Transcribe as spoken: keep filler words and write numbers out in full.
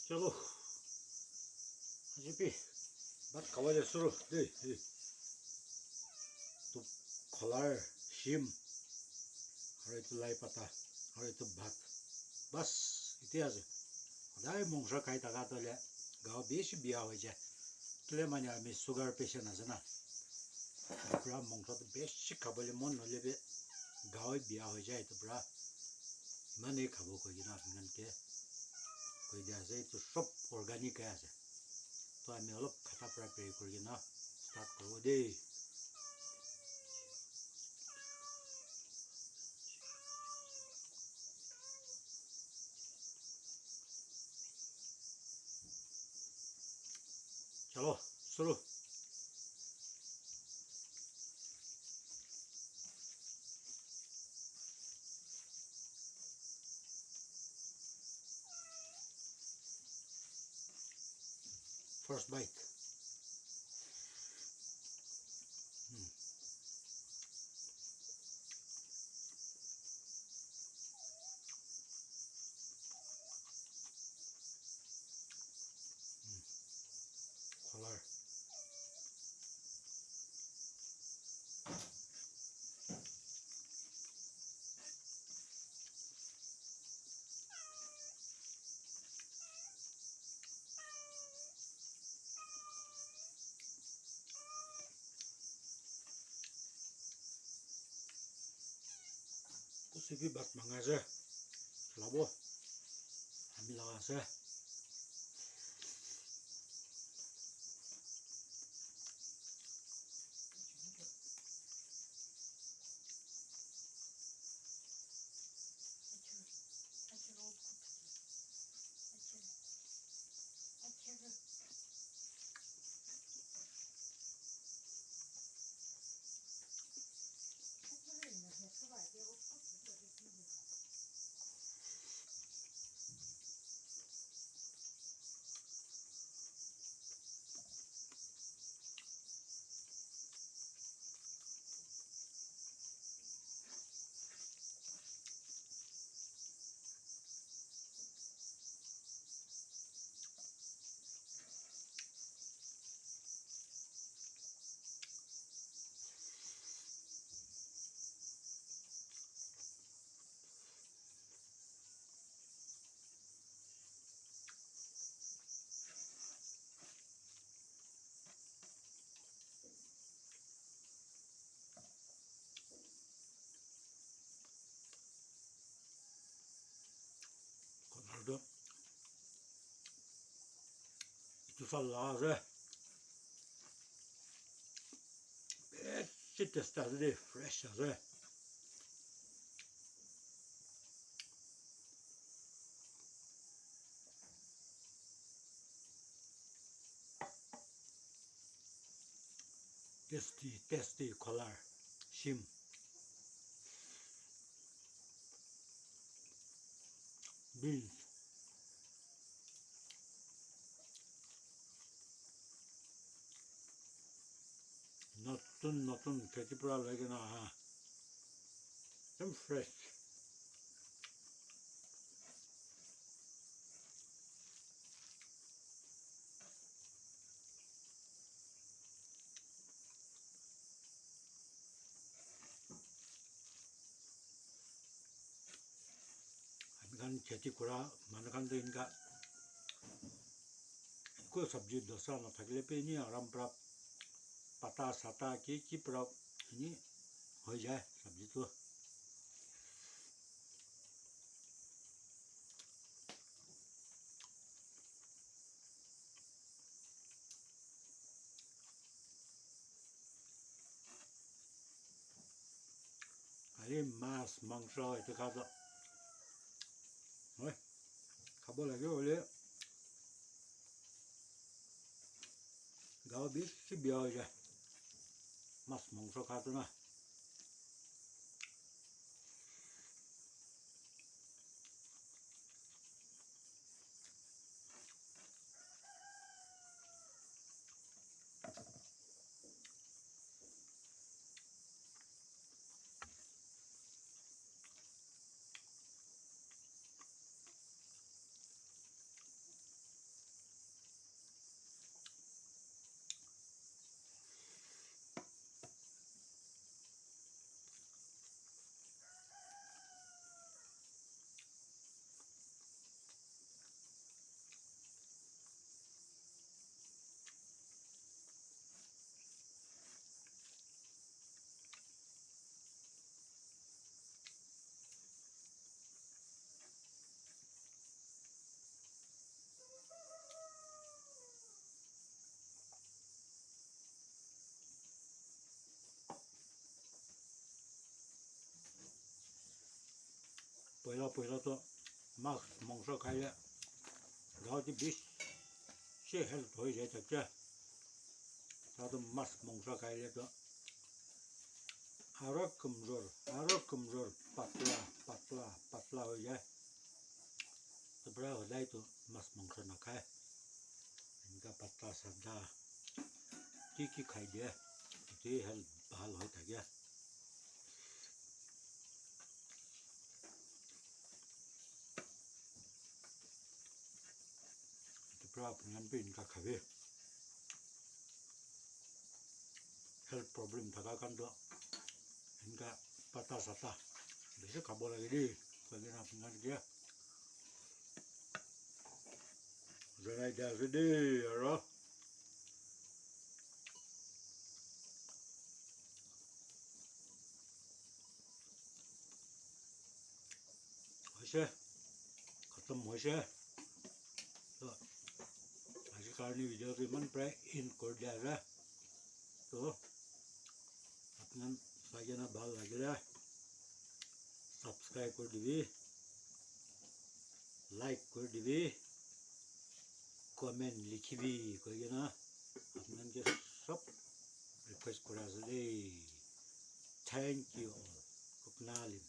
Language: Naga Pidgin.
Chalo. Aji pi. Bhat khabole shuru. Dei, dei. Tu kholar, shim. Aru etu lai pata. Aru etu bhat. Bas, ite ase. Hodai mongso khai thaka toh le gao bishi biya hoi jai. Kile mane ami sugar patient ase na. Pura mongso toh bishi khabole mon nohoile bi gao biya hoi jai etu pura. Imane khabo koi kena apni khan ke koi dia ase. Etu sob organic hai ase. Toh ami olop khata para pray kuri kena start kuribo de. Chalo, shuru. First bite. Hmm. Hmm. Kholar. Kusi bi bhat manga ase. Labo. Ami laga ase. Kholar tu etu sal la ase. Bishi taste ase de, fresh ase. Tasty, tasty kholar, shim, beans, notun notun kheti pura loi kena aha, ekdum fresh. Ami khan kheti kura manu khan tu enka ekko sabji dosa nathakile bi eni aram para pata sata ki ki para eni hoi jai sabji tu. Khali mas, mangso etu kha toh. Oi, khabo lage hoile gao bishi biya hoi jai. Mas, mangso kha toh na. Poila poila to mas mangso khaile gao te bishi health hoi jai thakya. Tate mas mangso khaile to aro kamjor, aro kamjor, patla, patla, patla hoi jai. To pura hodai to mas mangso nakhai. Enka patta sadda ki ki khai dia, etu health bhal hoi thake. Etu pura apni khan bi enka khabi. Health problem thaka khan to enka patta satta bishi khabo lage de, koi kena apni khan ke janai dia ase de, aro hoise, khatam hoise. To aji karne video to iman prai end kori dia ase. To apni khan sai kena bhal lagile subscribe kori dibi, like kori dibi, comment likhibi koi kena apni khan ke sob request kora ase de. Thank you all. Kupnalim.